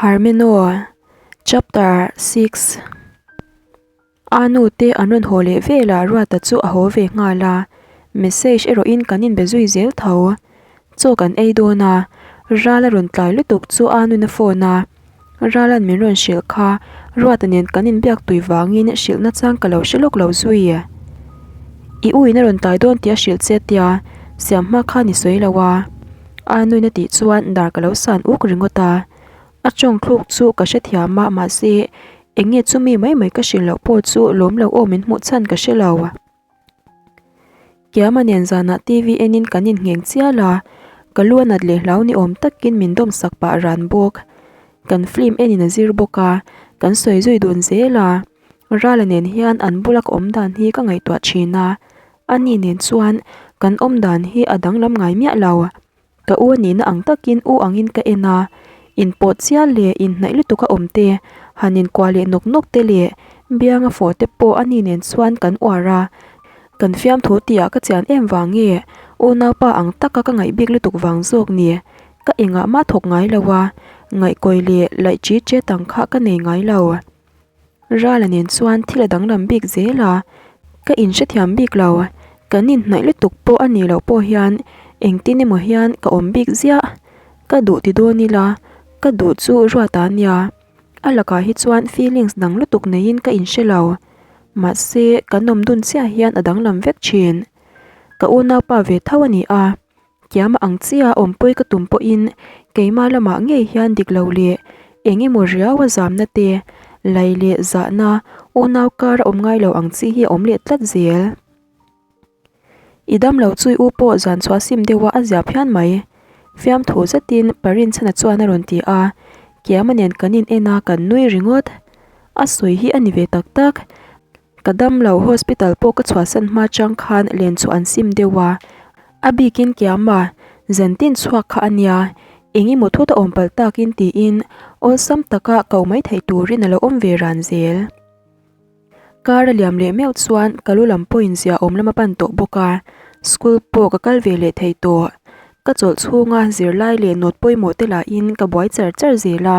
Harmeno Chapter 6 A nu te an rawn haw leh velah Ruata chu a haw ve nghal a, message erawhin kan inbe zui zel tho. Chaw kan ei dawn a, Ral a rawn tlai lutuk chu a nuna phone a, Ralan min rawn hrilh kha Ruata nen kan inbiak tui vangin hrilh nachang ka lo hre lawk lo zui. I u in a rawn tlai dawn tih a hrilh che tia siam hma khan i sawi lo a. A nuin a tih chuan dar ka lo san uk ringawt a. A tawng thluk chu ka hrethiam a mahse eng nge chumi mai mai ka hrilh loh pawh chu lawm lo aw min hmuh chhan ka hre lo. Kiama nen zanah TV enin kan inngheng chial a, ka lu a nat leh hlau ni awm takin min dawm sak pah ran bawk. Kan film enin a zir bawk a, kan sawi zui dun zel a. Rala nen hian an bula ka awm dan hi ka ngaihtuah thin a, ani nen chuan kan awm dan hi a danglam ngai miah lo. Ka u nihna ang takin u angin ka en a, inpawh chial leh inhnaih lutuk a awm te, han inkuah leh nawk nawk te leh bianga fawh te pawh ani nen chuan kan uar a. Kan fiamthu tihah ka chian em vang nge unaupa ang taka ka ngaih bik lutuk vang zawk ni, ka engah mah thawk ngai lo a, ngaihkawi leh laih chi che tang kha ka nei ngai lo. Rala nen chuan thil a danglam bik zel a, ka inhrethiam bik lo. Kan inhnaih lutuk pawh a nih loh pawh hian engtin emaw hian ka awm bik ziah. Ka duh ti dawn ila, ka duh chu ruat a nia. A lakah hi chuan feelings dang lutuk neiin ka inhre lo. Mahse, kan awm dun chiah hian a danglam vek thin. Ka unaupa ve tho a ni a. Kiama ang chiah awmpui ka tum pawhin keimah lamah ngei hian dik lo leh eng emaw riau a zamna te, lai leh zahna, unau kar a awm ngai lo ang chi hi a awm leh tlat zel. I dam lo chui u pawh zan chhuah sim deuha a zia phian mai. Fiamthu zetin Parinchhana chuan a rawn ti a, Kiama nen kan in en a kan nui ringawt. A sawi hi a ni ve tak tak. Ka dam lo hospital pawh ka chhuahsan hma chang khan len chhuah an sim deuh a, a bikin Kiama zantin chhuak kha a nia, eng emaw thut a awm palh takin tiin awlsam taka ko mai theih turin a lo awm ve ran zel. Kar a liam leh meuh chuan ka lu lam pawhin zia awm lam a pan tawh bawk a, school pawh ka kal ve leh thei tawh. Ka chawlh chhunga zirlai leh nawt pawimawh te lahin ka buai char char zel a,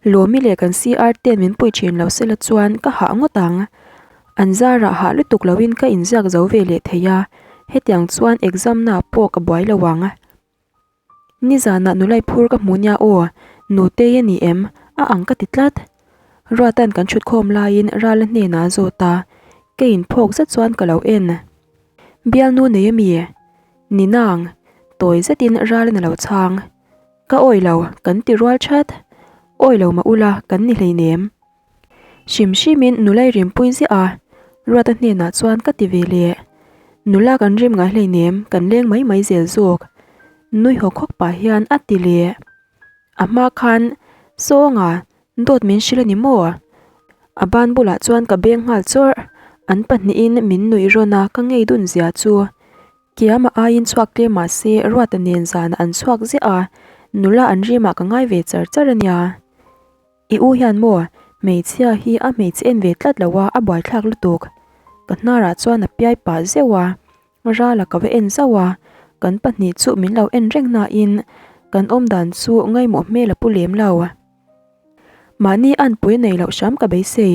Lawmi leh kan CR ten min pui thin lo sela chuan ka hah ngawt ang. An zarah hah lutuk loin ka inziak zo ve leh thei a, hetiang chuan exam na pawh ka buai lo ang. Nizanah nulai phur ka hmu nia aw, Nutei a ni em? A ang ka ti tlat. Ruatan kan thutkhawm laiin Rala hnenah a zawt a, ka inphawk zet chuan ka lo en. Bialnu nei a mi? Ni nang, tawi zetin Rala'n a lo chhang. Ka awi lo, kan ti rual that. Awi lo mah ula, kan ni hleinem. Hrim hrimin nula i rimpui ziah a, Ruata hnenah chuan ka ti ve leh. Nula kan rim ngai hleinem, kan leng mai mai zel zawk. Nui hawk hawk pah hian a ti leh. A hma khan, Sawnga, dawt min hrilh a ni maw? A ban bulah chuan ka beng nghal chawrh. An pahnihin min nuih rawn a, ka ngei dun zia chu. Kiama aiin chhuak tlem mah se Ruata nen zanah an chhuak ziah a, nula an rimah ka ngai ve char char a nia. I u hian maw hmeichhia hi a hmeichhe en ve tlat lo a, a buaithlak lutuk. Ka hnarah chuan a piai pah zeuh a, Rala ka va en zauh a, kan pahnih chu min lo en reng nain kan awmdan chu ngaimawh hmel a pu lem lo. Mahni anpui nei loh hram ka beisei,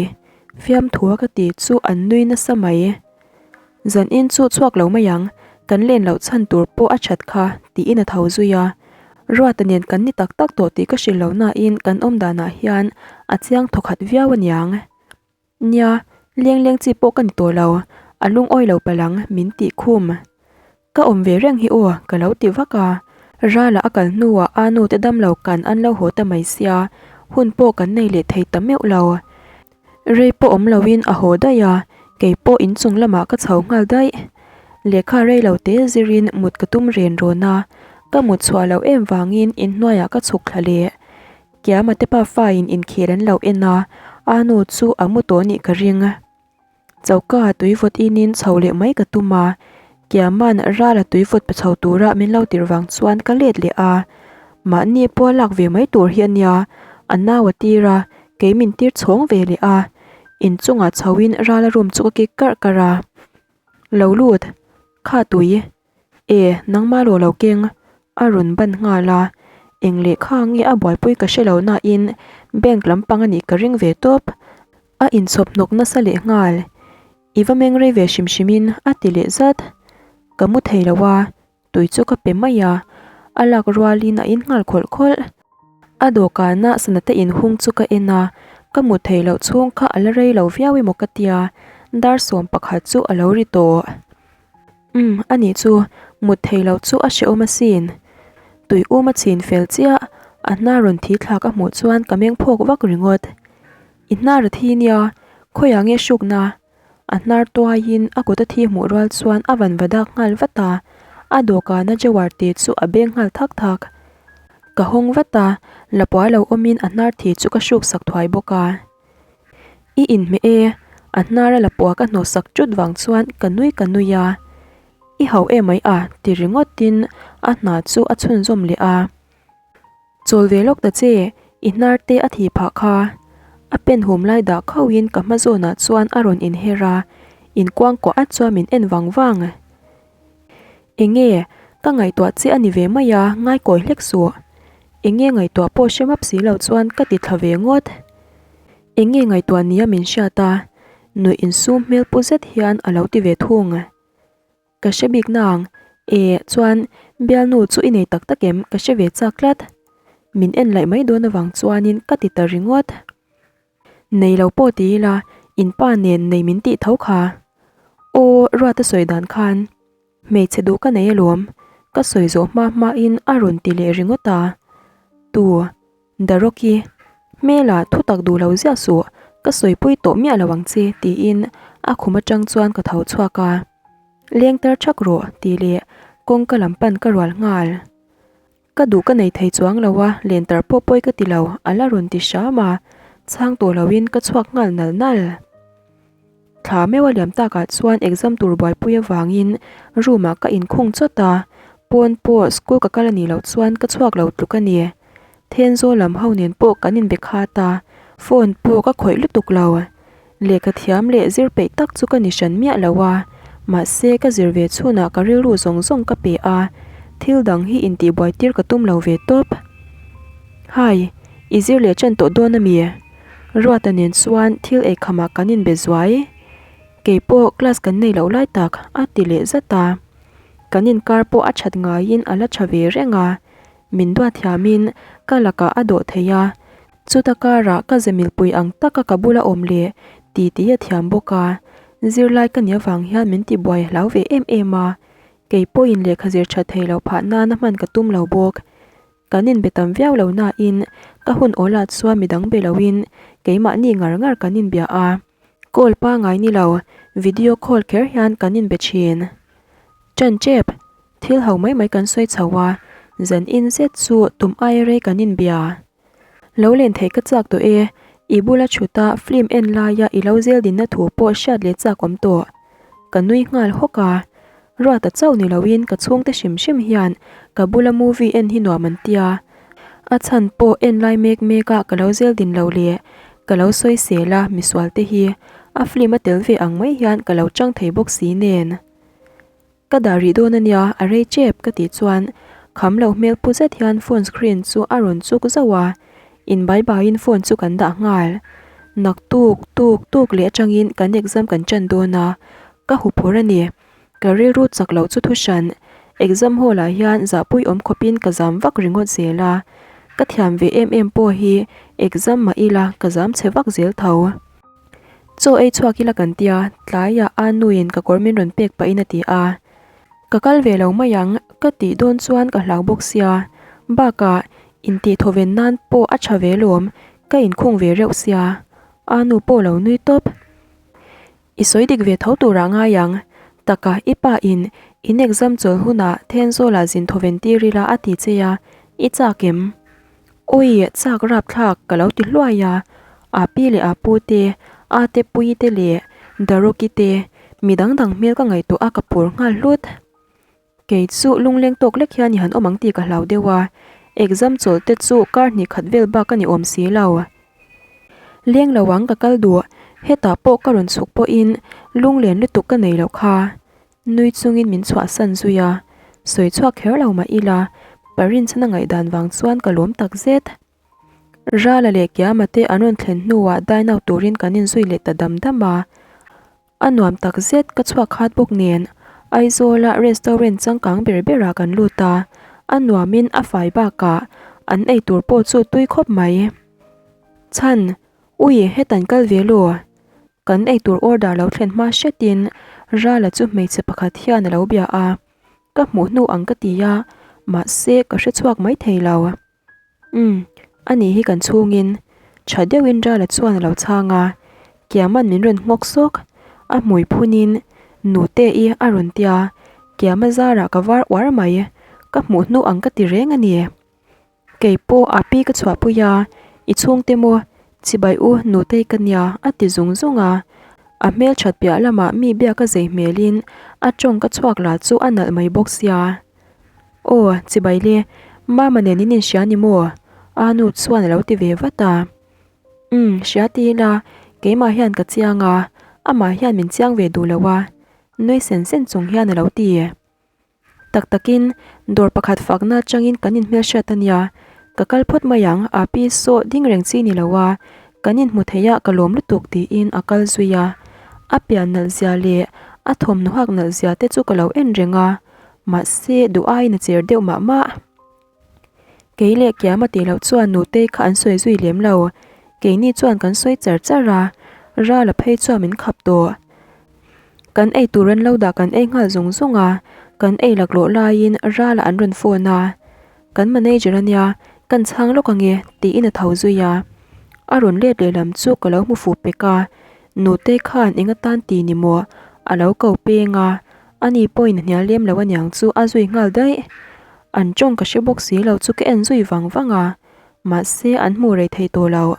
fiamthua ka ti chu an nui nasa mai. Zan in chu chhuak lo mai ang, kan len loh chhan tur pawh a that kha, tiin a tho zui a. Ruata nen kan ni tak tak tawh tih ka hrilh lo nain kan awm danah hian a chiang thawkhat viau aniang. Nia, leng leng chi pawh ka ni tawh lo, a lungawi lo palh ang min tih khum. Ka awm ve reng hi aw, ka lo ti vak a. Rala a kal hnuah a nu te damlo kan an lo haw ta mai sia, hun pawh kan nei leh thei ta meuh lo. Rei pawh awm loin a haw daih a, kei pawh inchung lamah ka chho nghal daih. Lehkha rei lo te zirin mut ka tum ren rawn a, ka mut chhuah loh em vangin inhnuaiah ka chhuk thla leh. Kiama te pa fain inkhel an lo en a, a nu chu a mu tawh nih ka ring. Choka tui vawt inin chho leh mai ka tum a, Kiama'n Rala tui vawt pe chho tura min lo tirh vang chuan ka let leh a. Mahni pawh lak ve mai tur hi a nia, a nau a tir a, kei min tir chhawng ve leh a. Inchungah chhoin Rala room chu ka kik karh karh a. Lo lut, kha tui. E, nangmah lo lo keng, a rawn ban nghal a. Eng lehkha nge a buaipui ka hre lo nain bank lampang a nih ka ring ve tawp. A inchhawp hnawk nasa leh nghal. I va meng rei ve hrim hrimin a ti leh zat. Ka mu thei lo a, tui chu ka pe mai a, a lak rualin a in nghal khawlh khawlh. A dawhkana sanate inhung chu ka en a, ka mu thei loh chhung kha a la rei lo viau emaw ka tia, dar 11 chu a lo ri tawh. Umm, a nih chu, mut thei loh chu a hrehawm asin. Tui um a chhin fel chiah, a hnar rawn thi thlak a hmuh chuan ka meng phawk vak ringawt. I hnar a thi nia, khawiah nge hrukna? A hnar tuaiin a kut a thi hmuh rual chuan a van va dak nghal vat a, a dawhkana jawar te chu a beng nghal thak thak. Ka hawng vat a, lapua lo awmin a hnar thi chu ka hruk sak thuai bawk a. I inhmeh e, a hnar a lapua ka hnawh sak ṭut vang chuan ka nui ka nui a. I hauh em mai a, ti ringawtin a hna chu a chhunzawm leh a. Chawl ve lawk ta che, i hnar te a thi phah kha. A pen hum lai dah khauhin ka hma zawnah chuan a rawn inher a, inkuangkuah at chuan min en vang vang. Enge, ka ngaihtuah che a ni ve mai a, ngaikawi hlek suh. Enge ngaihtuah pawh hre map si lo chuan ka ti thla ve ngawt. Enge ngaihtuah nia min hriat a, nuih insum hmel pu zet hian a lo ti ve thung. Ka hre bik nang, e, chuan bialnu chu i nei tak tak em ka hre ve chak tlat. Min en laih mai dawn avang chuanin ka ti ta ringawt. Nei lo pawh ti ila, in pa nen nei min tih tho kha. Aw, Ruata sawi dan khan hmeichhe duh ka nei alawm, ka sawi zawh hma hmain a rawn ti leh ringawt a. Tu. Daroki, hmela thu tak duh lo ziah suh, ka sawipui tawh miah lo ang che tiin a khum atang chuan ka tho chhuak a. Leng tar thak rawh tih leh kawngka lam pan ka rual nghal. Ka duh ka nei thei chuang lo a, len tar pawh pawi ka ti lo, a la rawn ti hram a, chhang tawh loin ka chhuak nghal nal nal. Thla meuh a liam takah chuan exam tur buaipui avangin room ah ka inkhung chawt a, pawn pawh school ka kal a nih loh chuan ka chhuak lo tluk a ni. Thenzawl lam ho nen pawh kan inbe khat a, phone pawh ka khawih lutuk lo. Lehkha thiam leh zir peih tak chu ka ni hran miah lo a, mahse ka zir ve chhunah ka rilru zawng zawng ka pe a, thil dang hi intihbuai tir ka tum lo ve tawp. Hi, i zir leh ṭan tawh dawn a mi? Ruata nen chuan thil eikhamah kan inbe zuai. Kei pawh class kan nei loh lai tak a ti leh zat a. Kan inkar pawh a that ngaiin a la tha ve reng a. Min duat thiamin ka lakah a dawh thei a. Chuta karah ka zemilpui ang taka ka bula awm leh ti ti a thiam bawk a. Zirlai ka nih avang hian min tibuai hlau ve em em a. Kei pawhin lehkha zir that thei loh phah nana hman ka tum lo bawk. Kan inbe tam viau lo nain ka hun awlah chuan midang be loin keimahni ngar ngar kan inbia a, call pangai ni lo video call kher hian kan inbe thin. Ṭan ṭep, thil ho mai mai kan sawi chho a, zan in zet chu tum aia rei kan inbia. Lo len theih ka chak tawh e, i bula ṭhuta film en laia i lo zel dinna thu pawh hriat leh chak awm tawh. Ka nui nghal hawk a, Ruata chauh ni loin ka chhungte hrim hrim hian ka bula movie en hi nuam an tia. A chhan pawh en lai mek mek a ka lo zel din lo leh ka lo sawi sel a misual te hi a film a tel ve ang mai hian ka lo chang thei bawk si nen. Ka dah rih dawn a nia, a rei tep ka tih chuan kham lo hmel pu zet hian phone screen chu a rawn chuk zauh a, in bai baiin phone chu kan dah nghal. Naktuk tuk tuk leh atangin kan exam kan tan dawn a, ka huphur a ni. Ka rilru chak loh chu thu hran, exam hall ah hian zahpui awm khawpin ka zam vak ringawt zel a, ka thiam ve em em pawh hi exam mah ila ka zam chhe vak zel tho. Chaw ei chhuak ila kan tia, tlaiah a nuin ka kawr min rawn pek pahin a ti a. Ka kal ve lo mai ang, ka tih dawn chuan ka hlau bawk sia. Bakah, intih thawven nan pawh a tha ve lawm, ka inkhung ve reuh sia. A nu pawh lo nui tawp. I sawi dik ve tho turah ngai ang. Taka, i pa in, in exam chawl hunah Thenzawlah zin thawven tir ila a ti che a, i chak em? Awi, chak rapthlak ka lo ti hluai a, a pi leh a pu te, a te pui te leh Daroki te, mi dang dang hmel ka ngaihtuah a ka phur nghal hlut. Kei chu lungleng tawk lek hian i han awm ang tih ka hlau deuh a, exam chawlh te chu kar hnih khat vel bak a ni awm si lo. Leng lo ang ka kal duh, hetah pawh ka rawn chhuk pawhin lunglen lutuk ka nei loh kha. Nui chungin min chhuahsan zui a, sawi chhuak kher lo mah ila. Pa Rinchhana ngaihdan vang chuan ka lawm tak zet. Rala leh Kiama te an rawn thlen hnuah dine out turin kan inzui leh ta dam dam a. A nuam tak zet ka chhuak khat bawk nen Aizawla restaurant changkang ber berah kan lut a, a nuamin a fai bakah an eitur pawh chu tui khawp mai. Chhan, Ui, hetan kal ve law? Kan eitur order lo thlen hma hretin Rala chu hmeichhe pakhat hian a lo bia a, ka hmuh hnu ang ka ti a, mahse ka hre chhuak mai thei lo. Umm, ani hi kan chhungin tha deuhin Rala chuan a lo chhang a, Kiama'n min rawn nghawk sawk, a hmui phunin Nute i a rawn tia, Kiama zarah ka var uar mai, ka hmuh hnu ang ka ti reng a ni. Kei pawh a pi ka chhuahpui a, i chhungte maw? Chibai u Nutei ka nia a ti zung zung a. A hmelthat piah lamah mi biak a zei hmelin a tawng ka chhuak lah chu a nalh mai bawk sia. Aw, chibai le, Mama nen in inhria ni maw? A nu chuan a lo ti ve vat a. Umm, hria ti ila, keimah hian ka chiang a, amah hian min chiang ve duh lo a, nui sen sen chung hian a lo ti. Tak takin, dawr pakhat fakna atangin kan inhmelhriat a nia. Ka kal phawt mai ang, a pi saw ding reng chi ni lo a, kan inhmu thei a ka lawm lutuk tiin a kal zui a. A pian nalh zia leh a thawmhnaw hak nalh zia te chu ka lo en reng a, mahse duh aiin a cher deuh mah mah. Kei leh Kiama tih loh chuan nutei kha an sawi zui lem lo. Keini chuan kan sawi char char a, Rala phei chuan min khap tawh. Kan ei tur an lo dah kan ei nghal zung zung a, kan ei laklawh laiin Rala an rawn phone a. Kan manager a nia, kan chhang lawk ange tiin a tho zui a. A rawn let lehlam chu ka lo hmu fuh pek a, nutei khan eng atan ti ni maw a lo ko peng a, ani pawhin a hnial lem lo aniang chu a zui nghal daih. An tawng ka hre bawk si lo chu ka en zui vang vang a, mahse an hmu rei thei tawh lo.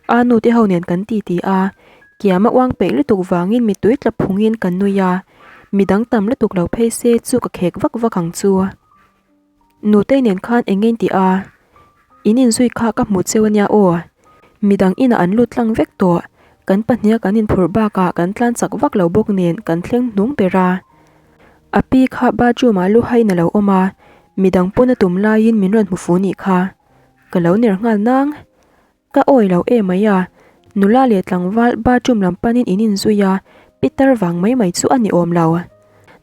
A nu te ho nen kan ti ti a, Kiama uang peih lutuk vangin mittui tla phungin kan nui a, midang tam lutuk lo phei se chu ka khek vak vak ang chu. Nutei nen khan eng nge in ti a? In inzui kha ka hmu cheu ania aw. Midang inah an lut tlang vek tawh, kan pahniha kan inphurh bakah kan tlan chak vak lo bawk nen kan thleng hnung ber a. A pi kha bathroom ah lu hain a lo awm a, midang pawn a tum laiin min rawn hmu fu nih kha. Ka lo ner nghal nang. Ka awi lo em mai a, nula leh tlangval bathroom lam panin in inzui a, pitar vang mai mai chu a ni awm lo.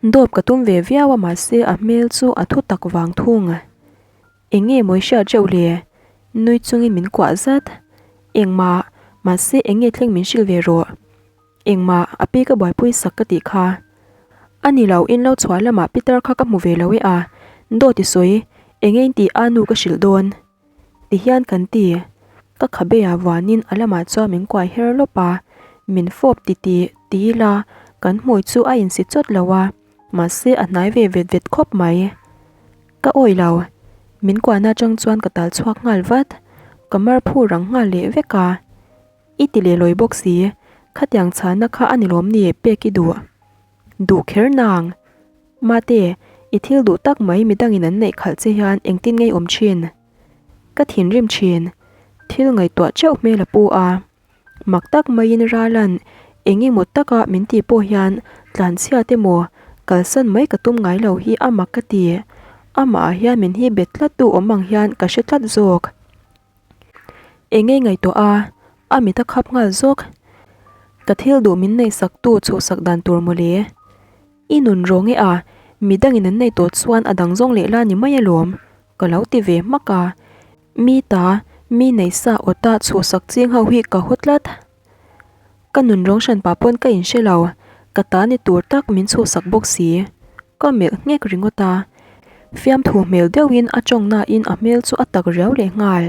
Dawp ka tum ve viau a mahse a hmel chu a thu tak vang thung. Eng nge mawi hriat reuh le? Nui chungin min kuah zat. Engmah, mahse eng nge thleng min hrilh ve rawh. Engmah, a pi ka buaipui sak ka tih kha. A ni lo, in lo chhuah lamah pitar kha ka hmu ve lo e a, dawt i sawi, eng nge in tih a nu ka hrilh dawn. Ti hian kan ti. Ka khabeia vuanin a lamah chuan min kuai her lawp a, min fawp ti ti ti ila kan hmui chu a insi chawt lo a, mahse a hnai ve vet vet khawp mai. Ka awih lo. Min kuahna atang chuan ka tal chhuak nghal vat. Ka mar phu rang nghal leh vek a. I ti leh lawi bawk si. Khatiang chhana kha a ni lawm ni pek i duh. Duh kher nang. Mate, i thil duh tak mai midangin an neih khalh che hian engtin ngei awm thin? Ka thinrim thin. Thil ngaihtuah teuh hmel a pu a. Mak tak maiin Ralan eng emaw taka min tih pawh hian tlanchhiat emaw kalsan mai ka tum ngai lo hi a mak ka ti. Amah ah hian min hi bet tlat tu awm ang hian ka hre tlat zawk. Eng nge ngaihtuah a, a mit a khap nghal zawk. Ka thil duh min neihsak tu chhuhsak dan tur mawle. I nun rawng e a, midangin an nei tawh chuan a dang zawng leh la ni mai alawm, ka lo ti ve hmak a. Mi ta, mi neihsa awta chhuhsak ching ho hi ka haw tlat. Ka nun rawng hran pah pawn ka inhre lo, ka ta ni tur tak min chhuhsak bawk si. Ka melh nghek ringawt a, fiamthu hmel deuhin a tawng nain a hmel chu a tak riau leh nghal.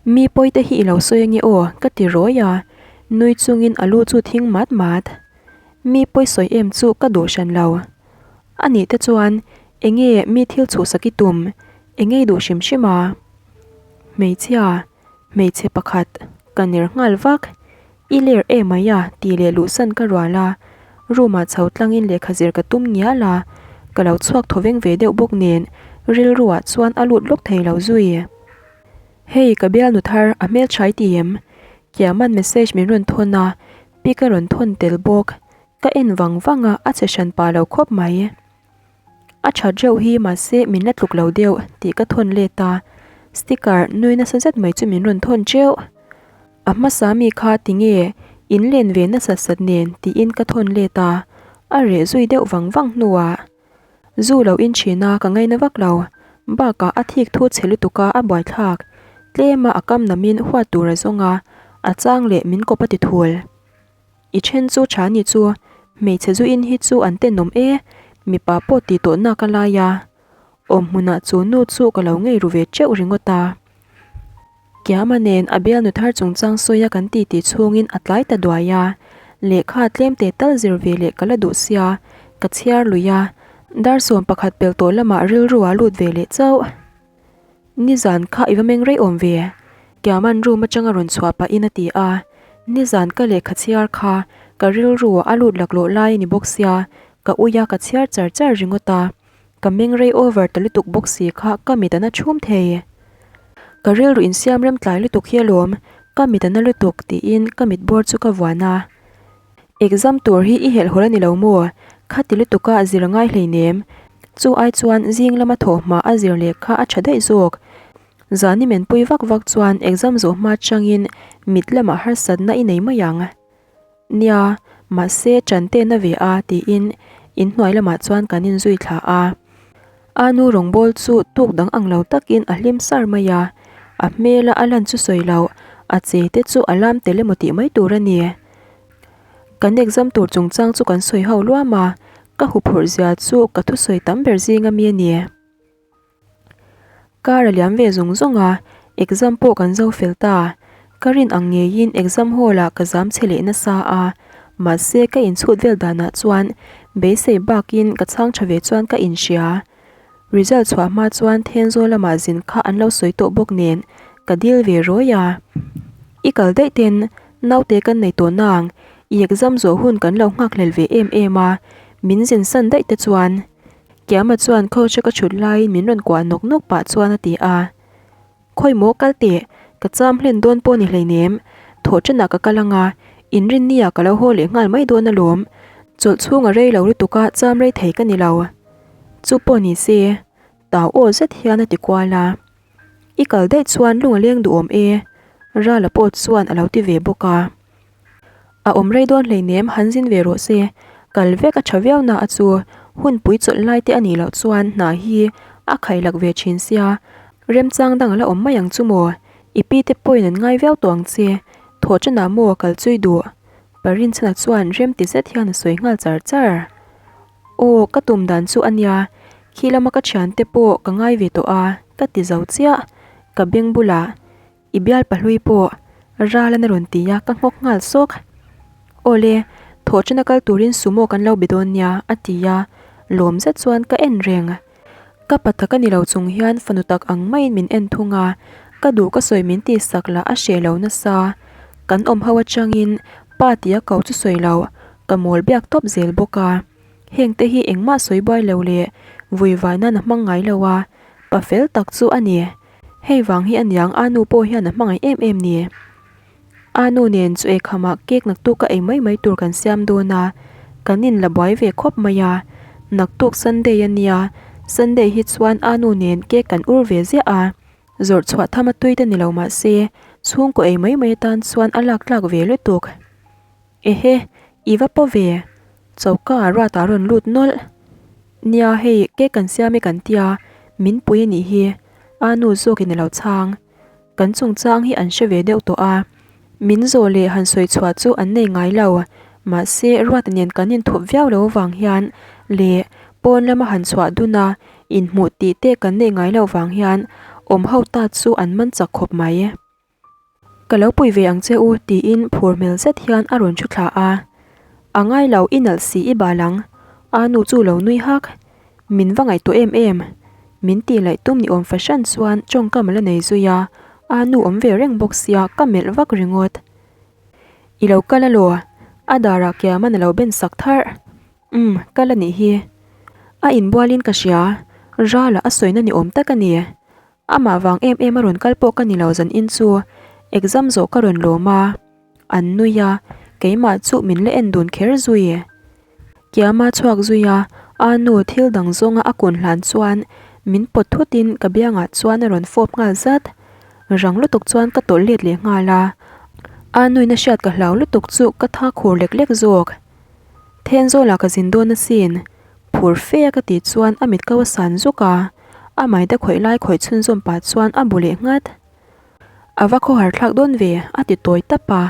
Mi pawi te hi i lo sawi ange aw ka ti rawi a, nui chungin a lu chu thing mat mat. Mi pawi sawi em chu ka duh hran lo. A nih te chuan enge mi thil chhuhsak i tum, enge i duh hrim hrim a? Hmeichhia, hmeichhe pakhat, ka ner nghal vak. I ler em mai a tih leh luhsan ka rual a, room ah chho tlangin lehkha zir ka tum ngial a, ka lo chhuak thaw veng ve deuh bawk nen rilru ah chuan a lut lawk thei lo zui. Hei ka bialnu thar a hmeltha i ti em? Kiaman message min rawn thawn a, pic a rawn thawn tel bawk, ka en vang vang a a che hran pah lo khawp mai. A that reuh hi mahse min la tluk lo deuh tih ka thawn let a, sticker nui nasa zet mai chu min rawn thawn teuh. A hmasa mi kha tinge in len ve nasat sat nen tiin ka thawn let a, a reh zui deuh vang vang hnuah zu lo in thin a ka ngaina vak lo, bakah a thik thu chhe lutuk a a buaithlak, tlem a a kam namin huat tur a zawng a, a chang leh min kawp a ti thul. I then chu tha ni chu, hmeichhe zu in hi chu an tenawm e, mipa pawh tih tawh nak a lai a, awm hmunah chu nu chu ka lo ngei ru ve teuh ringawt a. Kiama nen a bialnu thar chungchang sawi a kan ti tih chhungin a tlai ta duai a, lehkha tlem teh tal zir ve leh ka la duh sia, ka chhiar lui a, dar 11 pel tawh lamah rilru ah lut ve leh chauh. Nizan kha i va meng rei awm ve, Kiaman room atanga rawn chhuah pahin a ti a, nizan ka lehkha chhiar kha ka rilru ah a lut laklawh lai a ni bawk sia, ka ui a ka chhiar char char ringawt a. Ka meng rei over ta lutuk bawk si kha ka mit a na chhum thei. Ka rilru insiam rem tlai lutuk hi alawm, ka mit a na lutuk tiin ka mit bawr chu ka vuan a. Exam tur hi i helh hawl a ni lo maw? Khati lutuka zir a ngai hleinem. Chu ai chuan zing lama thawh hma a zir leh kha a tha daih zawk. Zan i menpui vak vak chuan exam zawh hma changin mit lamah harsatna i nei mai ang. Nia, mahse ṭan te na ve a tiin inhnuai lamah chuan kan inzui thla a. A nu rawngbâwl chu tuk dang ang lo takin a hlim sar mai a, a hmela a lan chu sawi loh, a che te chu a lam tel emaw tih mai tur a ni. Kan exam tur chungchang chu kan sawi ho luam a, ka huphurh zia chu ka thusawi tam ber zinga mi a ni. Car a liam ve zawng zawng a, exam pawh kan zo fel ta. Ka rin ang ngeiin exam hall ah ka zam chhe leh nasa a, mahse ka inchhut vel danah chuan beisei bakin ka chhang tha ve chuan ka inhria. Result chhuah hma chuan Thenzawl lamah zin kha an lo sawi tawh bawk nen ka dil ve rawi a. I kal daih ten naute kan nei tawh nang, i exam zawh hun kan lo nghakhlel ve em em a, min zin san daih te chuan Kiama chuan couch a ka thut laiin min rawn kuah nawk nawk pah chuan a ti a, Khawi maw kal teh, ka cham hlen dawn pawh ni hleinem, thawh ṭanah ka kal anga, inrinni ah ka lo haw leh nghal mai dawn alawm, chawlh chhung a rei lo lutuk a cham rei thei ka ni lo. Chu pawh ni se, tau aw zet hian a ti kual a, I kal daih chuan lung a leng duhawm e, Rala pawh chuan a lo ti ve bawk a. A awm rei dawn hleinem han zin ve rawh se, kal vek a tha viau na a chu, hunpui chawlh lai te a nih loh chuan hna hi a khailak ve thin sia, remchang dang a la awm mai ang chu maw, i pi te pawhin an ngai viau tawh ang che, thawh chanah maw kal chui duh? Parinchhana chuan rem ti zet hian a sawi nghal char char. Aw ka tum dan chu a nia, khi lama ka thiante pawh ka ngai ve tawh a, ka ti zo chiah, ka beng bulah I bial pahlui pawh Ralana rawn ti a, ka nghawk nghal sawk. Awle, thawh ṭana kal turin sumo kan lo be dawn nia, a ti a, lawm zet chuan ka en reng. Ka pa tak a ni lo chung hian fanu tak ang maiin min en thung a, ka duh ka sawi min tih sak lah a hreh lo nasa. Kan awm ho aṭangin pa tia ko chu sawi lo, ka mawl biak tawp zel bawk a. Heng te hi engmah sawi buai lo leh vui vai nan a hmang ngai lo a, pa fel tak chu a ni. Hei vang hi aniang a nu pawh hian a hmangaih em em ni. A nu nen chu eikhamah cake naktuk a ei mai mai tur kan siam dawn a, kan in la buai ve khawp mai a. Naktuk Sunday a nia, Sunday hi chuan a nu nen cake kan ur ve ziah a. Zawrh chhuah tham a tui te ni lo mah se, chhungkaw ei mai mai atan chuan a lak tlak ve lutuk. Ehe, i va paw ve. Choka ah ruat ah rawn lut nawlh. Nia hei cake kan siam e kan tia, min pui a nih hi. A nu zawkin a lo chhang. Kan chungchang hi an hre ve deuh tawh a. Min zawh leh han sawi chhuah chu an nei ngai lo. Mahse ruata nen kan inthup viau lo avang hian leh pawn lama han chhuah dun a inhmuh tih te kan neih ngai loh vang hian awm ho ta chu an man chak khawp mai. Ka lo pui ve ang che u tiin phur hmel zet hian a rawn thu thla a. A ngai lo i nalh si i bal ang. A nu chu lo nui hak. Min va ngaihtuah em em. Min tih laih tum ni awm fahran chuan tawngkam a la nei zui a. A nu awm ve reng bawk sia ka melh vak ringawt. I lo kal alaw? A darah kiaman a lo ben sak tharh. Umm, kal a nih hi. A inbualin ka hria. Rala a sawina ni awm tak a ni. Amah vang em em a rawn kal pawh ka ni lo zan in chu exam zawh ka rawn lawm a, an nui a, keimah chu min la en dun kher zui. Kiama chhuak zui a, A nu thil dang zawnga a kun hlan chuan min pawt thutin ka biangah chuan a rawn fawp nghal zat. Rang lutuk chuan ka tawlh let leh nghal a. A nuin a hriat ka hlau lutuk chu ka tha khur lek lek zawk. Thenzawlah ka zin dawn asin. Phur fe a ka tih chuan a mit ko a san zuk a. A maida khawih lai khawih chhunzawm pah chuan a bu leh nghat. A va khawhar thlak dawn ve, a ti tawi tap a.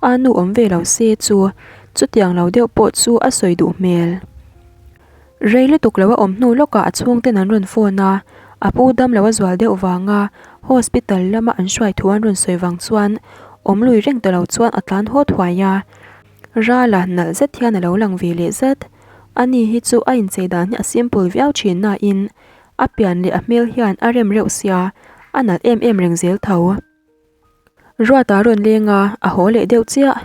A nu awm ve lo se chu chutiang lo deuh pawh chu a sawi duh hmel. Rei lutuk lo a awm hnu lawkah a chhungten an rawn phone a, a pu dam lo a zual deuh vanga hospital lama an hruai thu an rawn sawi vang chuan awm lui reng ta lo chuan a tlan haw thuai a. Rala nalh zet hian a lo lang ve leh zet. Ani hi chu a inchei dan hi a simple viau thin nain a pian leh a hmel hian a rem reuh sia, a nalh em em reng zel tho. Ruata a rawn leng a, a haw leh deuh chiah.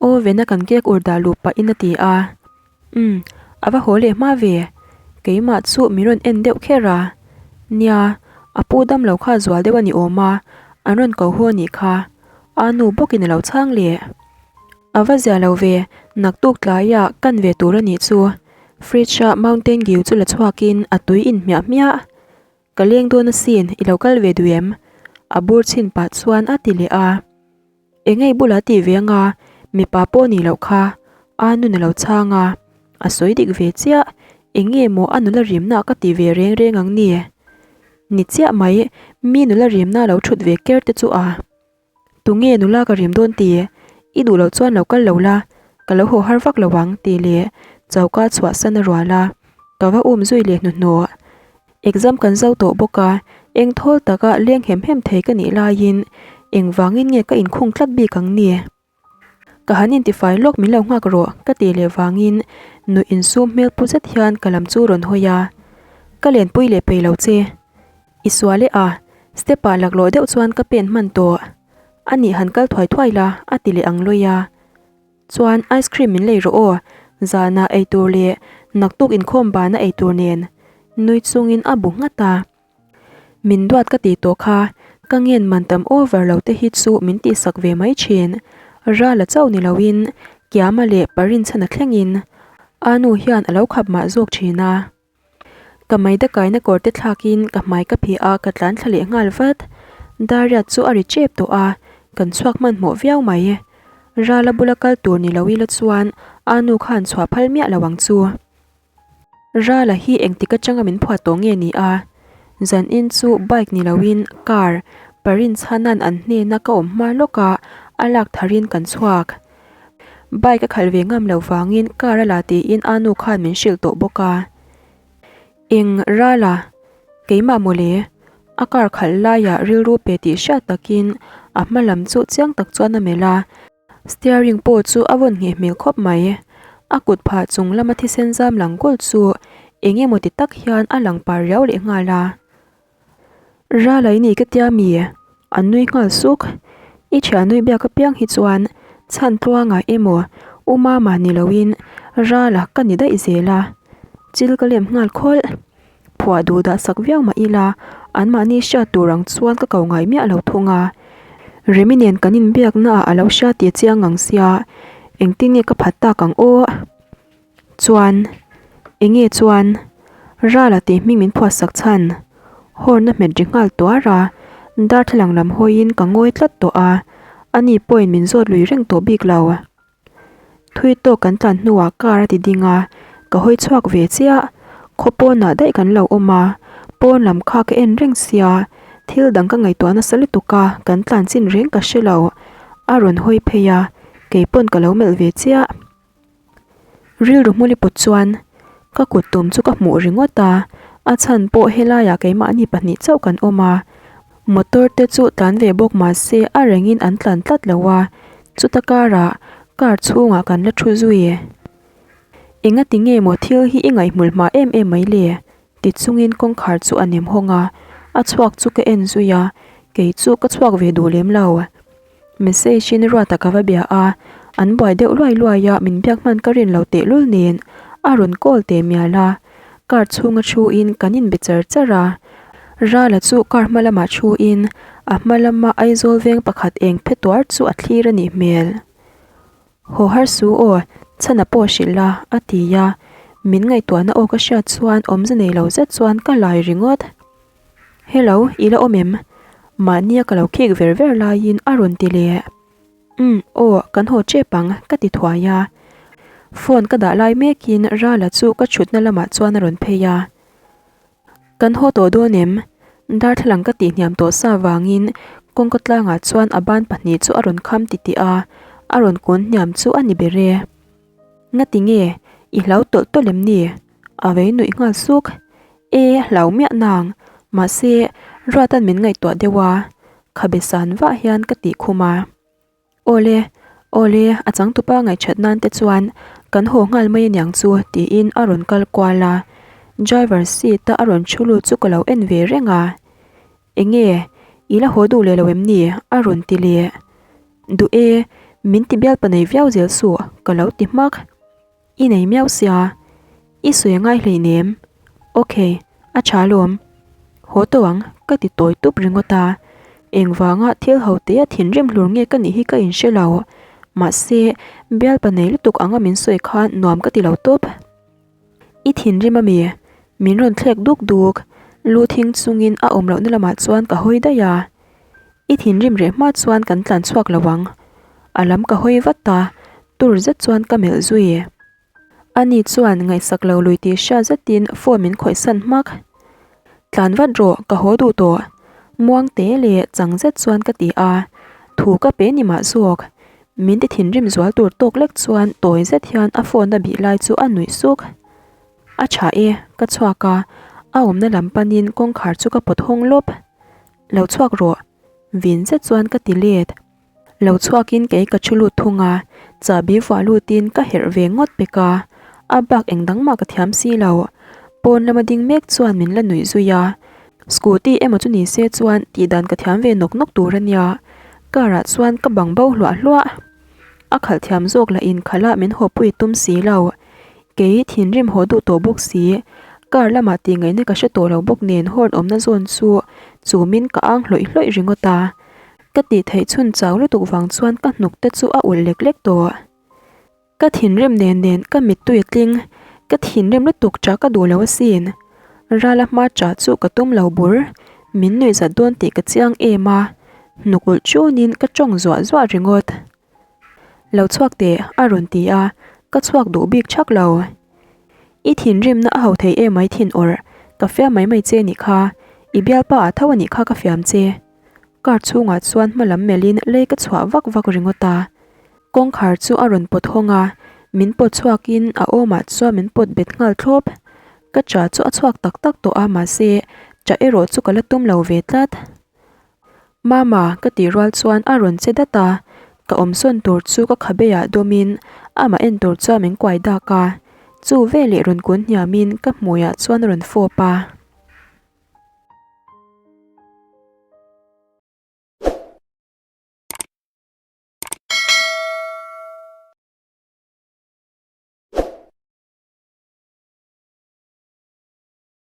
Oven a kan cake ur dah luh pahin a ti a. Umm, a va haw leh hma ve. Keimah chu min rawn en deuh kher a. Nia, a pu dam lo kha zual deuh a ni awm a, an rawn ko haw a nih kha. A nu bawkin a lo chhang leh. A va zia lo ve, naktuk tlaiah kan ve tur a nih chu. Fridge a Mountain Dew chu la chhuakin a tui in hmiah hmiah. Ka leng dawn asin, i lo kal ve duh em? A bur chhin pah chuan a ti leh a. Engei bulah tih ve anga, mipa pawh nih loh kha. A nun a lo chhang a, a sawi dik ve chiah. Enge maw a nula rimna ka ti ve reng reng ang ni? Ni chiah mai, mi nula rimna lo thut ve ker te chu a. Tunge nula ka rim dawn ti? I duh loh chuan lo kal lo la, ka lo haw har vak lo ang tih leh choka chhuahsan a rual a, ka va um zui leh hnuhnawh. Exam kan zo tawh bawk a, eng thawl taka leng hem hem thei ka nih laiin engvangin nge ka inkhung tlat bik ang ni? Ka han intifai lawk min lo nghak rawh ka tih leh vangin nuih insum hmel pu zet hian ka lam chu rawn hawi a, Ka lenpui leh pei lo che. I sual e a, step ah laklawh deuh chuan ka pen hman tawh. A nih han kal thuai thuai la a ti leh ang lawi a. Chuan ice cream min lei rawh aw, zanah ei tur leh naktuk inkhawm bana ei tur nen nui chungin a bu nghat a. Min duat ka tih tawh kha, ka ngen man tam over lo te hi chu min tihsak ve mai thin. Rala chauh ni loin Kiama leh Parinchhana thlengin a nu hian a lo khap mah zawk thin a. Ka maida kaina kawr te thlakin ka hmai ka phih a, ka tlan thla leh nghal vat. Dariat chu a ri tep tawh a, kan chhuak hmanhmawh viau mai. Rala bula kal tur ni lo ila chuan a nu khan chhuah phal miah lo ang chu. Rala hi engtik atanga min phuah tawh nge ni a? Zanin chu bike ni loin car Parinchhanan an hnena ka awm hma lawkah a lak tharin kan chhuak. Bike a khalh ve ngam lo vangin car a la tiin a nu khan min hrilh tawh bawk a. Eng Rala, keimah mawle? A car khalh laiah rilru pe tih hriat takin a hma lam chu chiang tak chuan a melh a. Steering pawh chu a vawn ngheh hmel khawp mai. A kut phah chung lama thisen zam lang kawlh chu eng emaw ti tak hian a lang par riau leh nghal a. Ral ai ni ka tia mi? An nui nghal suk. I thian nui biak apiang hi chuan chhan tluangah emaw u mama ni loin Rala ka ni daih zel a. Chil ka lem nghal khawlh. Phuah duh dah sak viau mah ila, anmahni hriat tur ang chuan ka ko ngai miah lo thung a. Remi nen kan inbiakna ah a lo hria tih chiang ang sia, engtin nge ka phat tak ang aw? Chuan, enge chuan? Rala tih hming min phuah sak chhan. Horn a hmet ri nghal tuar a, darthlalang lam hawiin ka ngawi tlat tawh a, ani pawhin min zawt lui reng tawh bik lo. Thui tawk kan tlan hnuah car a ti ding a, ka hawi chhuak ve chiah. Khaw pawnah daih kan lo awm a, pawn lam kha ka en reng sia, thil dang ka ngaihtuah nasa lutuk a, kan tlan chin reng ka hre lo. A rawn hawi phei a, kei pawn ka lo melh ve chiah. Rilru hmuli pawt chuan ka kut tum chu ka hmuh ringawt a, a chhan pawh helaiah keimahni pahnih chauh kan awm a, Motor te chu tlan ve bawk mah se a rengin an tlan tlat lo a, chuta karah car chhungah kan la thu zui. Engati nge maw thil hi i ngaihmul hma em em mai le? ti chungin kawngkhar chu a nem hawng a, a chhuak chu ka en zui a, kei chu ka chhuak ve duh lem lo. Message in Ruata ka va bia a, an buai deuh luai luai a, min biak hman ka rin lo tehlul nen a rawn call teh mial a, car chhunga thu in kan inbe char char a, Rala chu car hma lamah thu in a hma lama Aizawl veng pakhat eng phe tuar chu a thlir a nih hmel. Haw har su aw, chhana pawh hrilh la, a ti a. Min ngaihtuahna aw ka hriat chuan awmze nei lo zet chuan ka lai ringawt. Hello, i la awm em? Mahnia ka lo khik ver ver laiin a rawn ti leh. Umm, aw, kan haw tep ang, ka ti thuai a. Phone ka dah lai mekin Rala chu ka thutna lamah chuan a rawn phei a. Kan haw tawh dawn em? Darthlalang ka tih hniam tawh sa vangin kawngka tlangah chuan a ban pahnih chu a rawn kham titih a, a rawn kun hniam chu a ni ber e. Ngati nge? I hlau tawlh tawlh em ni? A vei nuih nghal suk. E, hlau miah nang. Mahse, Ruata'n min ngaihtuah deuh a, khabe san vah hian ka tih khum a. Awle, awle, a changtupa ngaihṭhat nan te chuan kan haw nghal mai aniang chu tiin a rawn kal kual a, driver seat a a rawn thu lut chu ka lo en ve reng a. Enge, i la haw duh leh lo em ni? a rawn ti leh. Duh e, min ti bialpa nei viau zel suh ka lo ti hmak. I nei miau sia, i sawi a ngai hleinem. Ok, a tha alawm. Haw tawh ang, ka ti tawi tup ringawt a. Engvanga thil ho te a thinrim hlur nge ka nih hi ka inhre lo. Mahse, bialpa nei lutuk anga min sawi khan nuam ka ti lo tawp. I thinrim ami? Min rawn thlek duk duk. Lu thing chungin a awm lohna lamah chuan ka hawi daih a. I thinrim reh hma chuan kan tlan chhuak lo ang. A lam ka hawi vat a, tur zet chuan ka melh zui. Ani chuan ngaihsak lo lui tih hria zetin phone min khawih san hmak. Tlan vat rawh, ka haw duh tawh. Muang te leh chang zet chuan ka ti a, thu ka pe ni mah zawk. Min ti thinrim zual tur tawk lek chuan tawi zet hian a phone a bih lai chu a nuih suk. A tha e, ka chhuak a, a awmna lam panin kawngkhar chu ka pawt hawng lawp. Lo chhuak rawh, vin zet chuan ka ti let. Lo chhuakin kei ka thu lut thung a, chahbi vuah lutin ka herh ve ngawt pek a, a bak eng dang mah ka thiam si lo. Pawn lama ding mek chuan min la nuih zui a, scooty emaw chu ni se chuan tih dan ka thiam ve nawk nawk tur a nia, car ah chuan ka bang bo hluah hluah. A khalh thiam zawk lah in khalh ah min haw pui tum si lo. Kei thinrim haw duh tawh bawk si, car lamah tih ngaihna ka hre tawh lo bawk nen horn awmna zawn chu chumin ka ang hlawih hlawih ringawt a. Ka tih theih chhun chau lutuk vang chuan ka hnuk te chu a ulh lek lek tawh. Ka thinrim nen nen ka mittui a tling, ka thinrim lutuk chah ka duh lo asin. Rala hma chah chu ka tum lo bur, min nuih zat dawn tih ka chiang em a, hnuk ulh chunin ka tawng zuah zuah ringawt. Lo chhuak teh, a rawn ti a, ka chhuak duh bik thak lo. I thinrimna a ho thei em mai thin awrh, ka fiam mai mai che nih kha, i bialpa ah tho a nih kha ka fiam che. Car chhungah chuan hma lam melhin lei ka chhuah vak vak ringawt a. Kawngkhar chu a rawn pawt hawng a, min pawt chhuakin a awmah chuan min pawt bet nghal thlawp. Ka cha chu a chhuak tak tak tawh a mahse cha erawh chu ka la tum lo ve tlat. Mama, ka tih rual chuan a rawn che dat a, ka awmsawn tur chu ka khabeiah dawmin amah en tur chuan min kuai dak a, chu veleh rawn kun hniamin ka hmuiah chuan a rawn fawp a.